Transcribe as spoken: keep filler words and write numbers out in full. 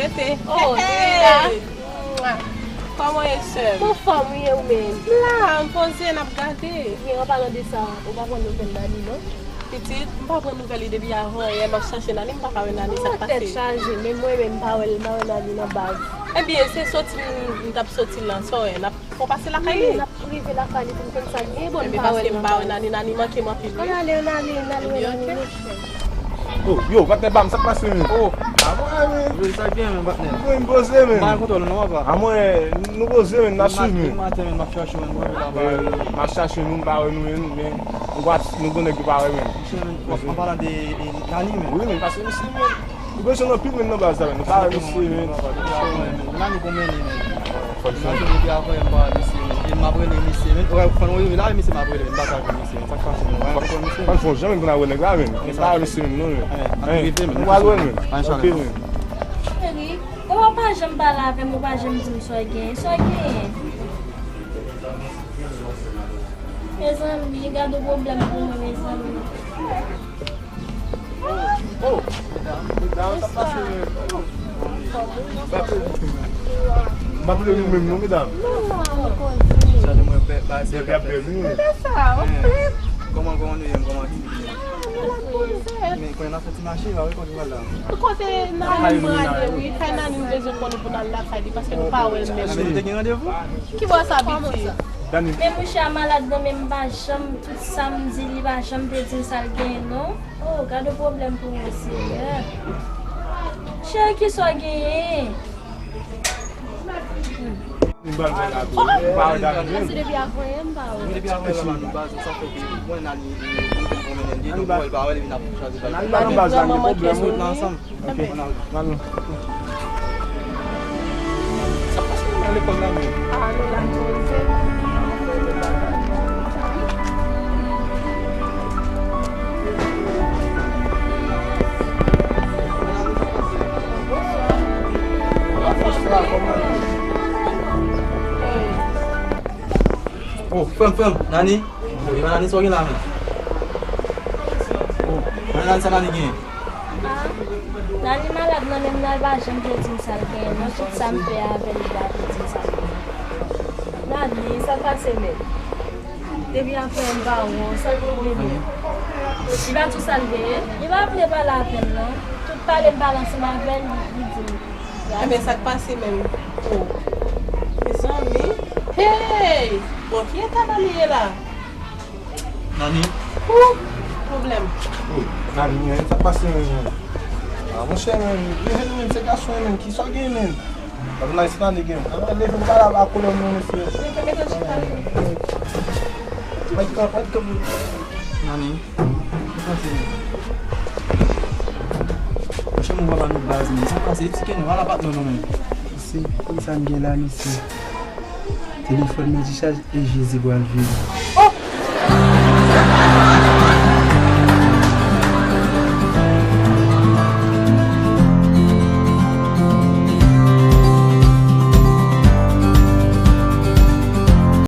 Hey! Kòman w ye, sè m? Anfòm, wi, e ou menm? M la, m poze, n ap gade. Wi, an palan de sa, ou pa pran nouvèl Nani, non? Pitit, m pa pran nouvèl li depi avan yè, m ap chache Nani, m pa ka wè Nani, sa k pase? Tèt chaje, menm mwen menm, m pa wè l, m pa wè Nani nan baz. Ebyen, se soti m, m t ap soti la, sa w wè, n ap fè w pase lakay li. Wi, n ap rive lakay li pou n konn sa k gen, bon, m pa wè l nan baz. Ebyen, paske m pa wè Nani, Nani manke m anpil, wi. Ann ale, ann ale, n al wè Nani, monchè. Oh, yo, patnè pa m, sa k pase, menm? Oh, a mwen, menm. Wi, sa k gen, menm, patnè? Wi, m poze, menm. M pa gen kontwòl ou non, papa. A mwen, nou poze, menm, n ap swiv, menm. Depi maten, menm, m ap chache w, menm, m pa wè w. M ap chache nou, m pa wè nou, menm, men nou pa, nou gon nèg ki pa wè, menm. Monchè, menm, an palan de, e, Nani, menm. Wi, menm, paske misye, menm, nou bezwen l anpil, menm, nan baz la, menm. Nou pa wè misye, menm. Nani gon mennen, menm. Fò l chanje. Depi avan yè m pa wè misye, menm. E m ap rele misye, menm. Wè, fò nou rive la, misye m ap rele, menm. M pa ka jwenn misye, menm. Sa k pase, menm? Wè, m konn misye. Fò n fè w janm vin avè nèg la, menm. M pa wè misye, menm, non, menm. Ann, nou rive, menm. Nou pral wè l, menm. Ok, menm. Cheri, ou pa janm pale avè m, ou pa janm di m sa w genyen. Sa w genyen? Mezanmi, gade yon pwoblèm pou mwen, mezanmi. Oh, medam, medam, sa pase, men. M ap leve nou menm, non, medam. Non, non, nou koze. Sa nou mwen pè, ba, se pè, pè, wi. Kòman, kòman nou ye, kòman ti? Ah, nou la poze. Men konnen n ap fè ti mache, pa wi, kote w pral la. Kote n ale, m prale, wi. Kay Nani, m bezwen konnen pou n al lakay li, paske nou pa wè l menm. Ah, men nou te gen randevou? Kibò sa, pitit? Men mouche a malad nan men m, pa janm, tout sa m di li, pa janm te di m sa l genyen, non. Oh, gade pwoblèm pou mwen, Senyè. Cheri, kisa w genyen? M ba l nan lakou. M pa wè Dani menm. Paske depi avan yè m pa wè. Depi avan yè m pa wè, nou baz, sa fè ke mwen, Nani, nou te pwomennen, nou wè l pa wè l, epi n ap chache baz. Nani pa nan baz la, gen pwoblèm, wi. Ann ale. Ok. N al. Sa pase nan lekòl la menm? Ah, nou la poze. Oh, frè m, frè m, Nani. Oh, e pa Nani sa w gen la menm? Oh, Nani, sa Nani gen? Ah, Nani malad nan men m, nan l pa janm vle di m sa l genyen, non. Tout sa m fè avè l, li pa vle di m sa l genyen. Nani, sa k pase menm? Depi avan yè m pa wè w, sa k rive menm? Li pa di w sa l genyen? Li pa vle pale avè m, non. Tout pale m pale ansanm avè l, li, li di m. Enben, sa k pase menm? Oh. Mezanmi. Hey! Bon, ki eta Nani ye la? Nani? Ooh, pwoblèm. Oh, Nani, men, sa k pase menm? Ah, monchè, men, leve nou menm, se gason, men, kisa w gen, men? Gade nan se Nani gen. Ah, leve, m pa la, pa koulè nou, mesye. Mete, mete chita. Mèt kanpe, mèt kanpe. Nani? Sa pase? Monchè, mwen pa ba nou baz, men. Sa pase? Ti Kenny, wala bat nou, non, men. Mesye, kisa n gen la, mesye? Telefòn mwen dichaj e Jezi pral vini. Oh!